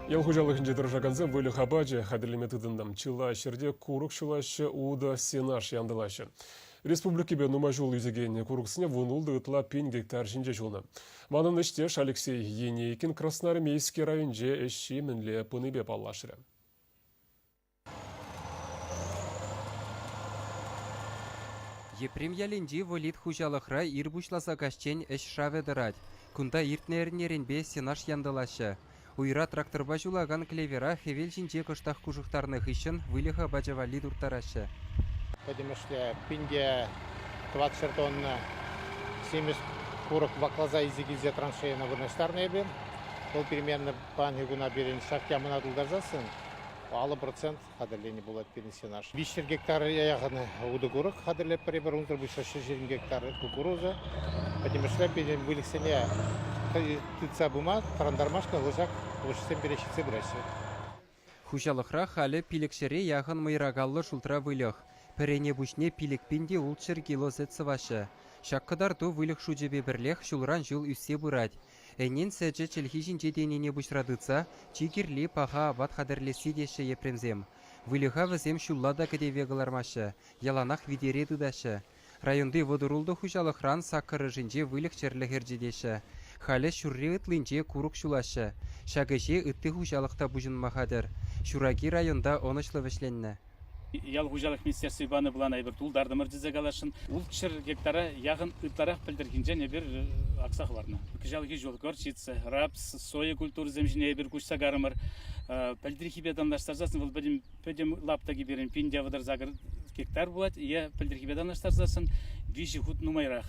Ял хуҫалӑхӗнче тӑрӑшакансем выльӑх апачӗ хатӗрлеме тытӑннӑ. Чылай ҫӗрте курӑк ҫулаҫҫӗ, утӑ, сенаж янтӑлаҫҫӗ. Республикипе нумай ҫул ӳсекен курӑксене 16 ытла пин гектар ҫинче ҫулнӑ. Манӑн ӗҫтеш Алексей Енейкин Красноармейски районӗнче ӗҫҫи мӗнле пынипе паллашрӗ. Епрем ялӗнчи Волит хуҫалӑхра ир пуҫласа каҫчен ӗҫ шавӗ тӑрать. Кунта иртнӗ эрнеренпе сенаж янтӑлаҫҫӗ. Уйра тракторпа ҫулакан клевера хӗвел ҫинче кӑштах кушӑхтарнӑ хыҫҫӑн выльӑх апачӗ валли турттараҫҫӗ. Пӗтӗмӗшле 1400 тонна симӗс курӑк вакласа илсе килсе траншейӑна вырнаҫтарнӑ эпир. Вӑл примерно паянхи куна пирӗн ҫак ямӑна тултарсассӑн 50% хатӗрленӗ пулать пирӗн сенаж. 300 гектар яхӑн утӑ курӑк хатӗрлетпӗр эпир, унсӑр пуҫне 120 гектар кукуруза. Пӗтӗмӗшле пирӗн выльӑхсене тытса пыма, тӑрантармашкӑн лӑсак лӑшсем пире ҫитсе пыраҫҫӗ. Хуҫалӑхра халӗ пилӗкҫӗре яхӑн мӑйракаллӑ шултра выльӑх. Пӗрене пуҫне 5 те 600 кило сӗт сӑваҫҫӗ. Ҫак кӑтарту выльӑх шучӗпе пӗрлех ҫулран-ҫул ӳссе пырать. Ӗнен сӗчӗ чӗлхи ҫинче тенине пуҫра тытса чи кирли паха апат хатӗрлесси теҫҫӗ епремсем. Выльӑха вӗсем ҫулла та кӗтӗве кӑлармаҫҫӗ, яланах витере тытаҫҫӗ. Районти 36 хуҫалӑхран саккӑрӑшӗнче выльӑх-чӗрлӗх ӗрчетеҫҫӗ. Халӗ ҫурри ытлинче курӑк ҫулаҫҫӗ. Ҫак ӗҫе ытти хуҫалӑх та пуҫӑнма хатӗр. Ҫураки районта ӑнӑҫлӑ вӗҫленнӗ. Ял хуҫалӑх министерстви панӑ плана эпир тултартӑмӑр тесе каласшӑн. 600 гектара яхӑн ытларах пӗлтӗрхинчен эпир акса хӑварнӑ. Кӑҫалхи ҫул горчица, рапс, соя культурисем ҫине эпир куҫса карӑмӑр. Пӗлтӗрхипе танлаштарсассӑн вӑл пӗтӗм, пӗтӗм лаптӑкӗ пирӗн 1038 гектар пулать е пӗлтӗрхипе танлаштарсассӑн виҫӗ хут нумайрах.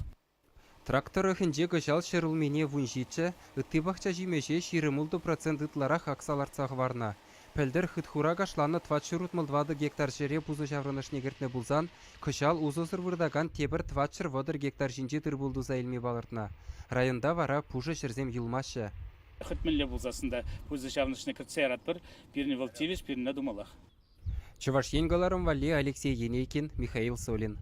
Трак тӑрӑхӗнче кӑҫал ҫӗрулмине 17, ытти пахчаҫимӗҫе 26% ытларах акса-лартса хӑварнӑ. Пӗлтӗр хытхура кашланӑ 464 гектар ҫӗре пусӑ ҫаврӑнӑшне кӗртнӗ пулсан, кӑҫал усӑсӑр выртакан тепӗр 430 гектар ҫинче тыр-пул туса илме палӑртнӑ. Районта вара пушӑ ҫӗрсем юлмаҫҫӗ. Хӑть мӗнле пулсассӑн та пусӑ ҫаврӑнӑшне кӗртсе яратпӑр. Пирӗн вӑл тивӗҫ, пирӗн тумаллах. Чӑваш Ен кӑларӑм валли Алексей Енейкин, Михаил Солин.